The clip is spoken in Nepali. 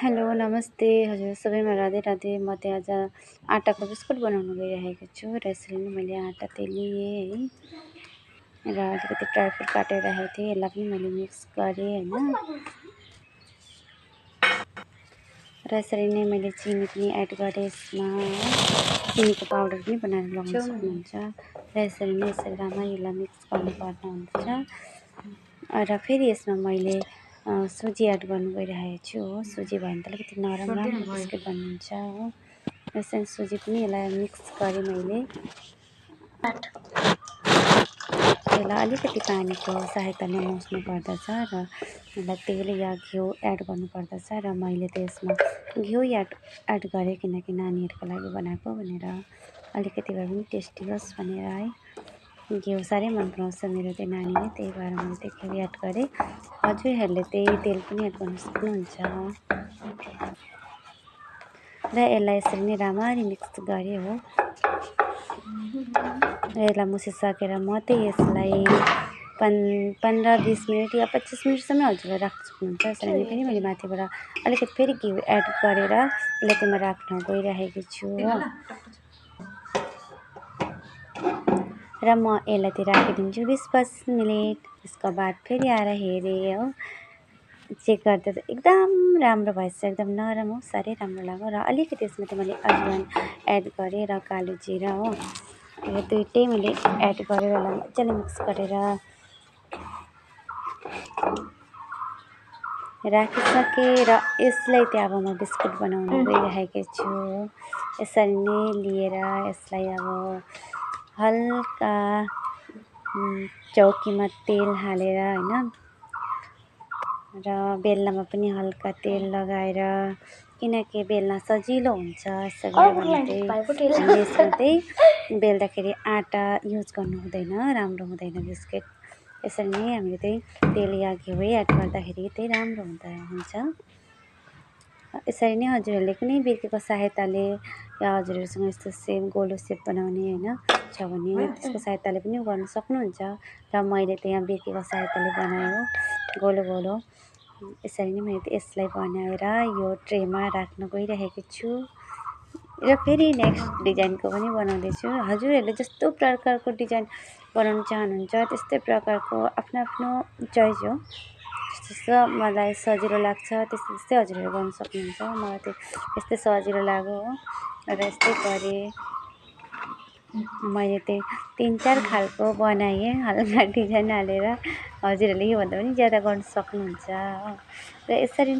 हेलो नमस्ते हजुर सबैमा राधे राधे। म चाहिँ आज आँटाको बिस्कुट बनाउन गइरहेको छु र यसरी नै मैले आँटा चाहिँ लिएँ है र अलिकति ड्राई फ्रुट काटेर राखेको थिएँ। यसलाई पनि मैले मिक्स गरेँ होइन र यसरी नै मैले चिनी पनि एड गरेँ यसमा। चिनीको पाउडर पनि बनाएर लगाउन सक्नुहुन्छ र यसरी नै यसरी राम्ररी यसलाई मिक्स गर्नुपर्ने हुन्छ र फेरि यसमा मैले सुजी एड गर्नु गइरहेको छु हो। सुजी भयो भने त अलिकति नरम राम्रो बिस्कुट बनिन्छ हो। यसरी सुजी पनि यसलाई मिक्स गरेँ मैले। यसलाई अलिकति पानीको सहायताले मुस्नु पर्दछ र यसलाई तेल या घिउ एड गर्नुपर्दछ र मैले त यसमा घिउ एड गरेँ किनकि नानीहरूको लागि बनाएको भनेर अलिकति भए पनि टेस्टी होस् भनेर है। घिउ साह्रै मन पराउँछ मेरो चाहिँ नानीले, त्यही भएर मैले चाहिँ घिउ एड गरेँ। हजुरहरूले चाहिँ तेल पनि एड गर्न सक्नुहुन्छ र यसलाई यसरी नै राम्ररी मिक्स गरेँ हो। र यसलाई मुसिसकेर म चाहिँ यसलाई 15-20 मिनट या 25 मिनटसम्म हजुरले राख्न सक्नुहुन्छ। यसरी नै फेरि मैले माथिबाट अलिकति फेरि घिउ एड गरेर यसलाई चाहिँ म राख्न गइरहेको छु हो। र म यसलाई चाहिँ राखिदिन्छु 20-25 मिनट। त्यसको बाद फेरि आएर हेरेँ हो। चेक गर्दा त एकदम राम्रो भएछ, एकदम नरम हो, साह्रै राम्रो लाग्यो। र अलिकति यसमा चाहिँ मैले अजवाइन एड गरेँ र कालो जिरा हो, यो दुइटै मैले एड गरेर यसलाई मजाले मिक्स गरेर राखिसकेँ र यसलाई चाहिँ अब म बिस्कुट बनाउन गइरहेको छु। यसरी नै लिएर यसलाई अब हल्का चौकीमा तेल हालेर होइन र बेल्नामा पनि हल्का तेल लगाएर, किनकि बेल्न सजिलो हुन्छ। यसरी भने चाहिँ यसमा चाहिँ बेल्दाखेरि आँटा युज गर्नु हुँदैन, राम्रो हुँदैन बिस्कुट। यसरी नै हामीले चाहिँ तेल या घिउ एड गर्दाखेरि चाहिँ राम्रो हुन्छ। यसरी नै हजुरहरूले कुनै बिर्केको सहायताले या हजुरहरूसँग यस्तो सेप गोलो सेप बनाउने होइन छ भने त्यसको सहायताले पनि गर्न सक्नुहुन्छ। र मैले त यहाँ बिर्केको सहायताले बनायो गोलो गोलो। यसरी नै मैले यसलाई बनाएर यो ट्रेमा राख्न गइरहेको छु र फेरि नेक्स्ट डिजाइनको पनि बनाउँदैछु। हजुरहरूले जस्तो प्रकारको डिजाइन बनाउन चाहनुहुन्छ त्यस्तै प्रकारको आफ्नो आफ्नो चोइस हो। जस्तो मलाई सजिलो लाग्छ त्यस्तै हजुरहरूले गर्न सक्नुहुन्छ। मलाई चाहिँ यस्तै सजिलो लाग्यो हो र यस्तै गरेँ। मैले चाहिँ 3-4 खालको बनाएँ हल्का डिजाइन हालेर। हजुरहरूले योभन्दा पनि ज्यादा गर्न सक्नुहुन्छ हो। र यसरी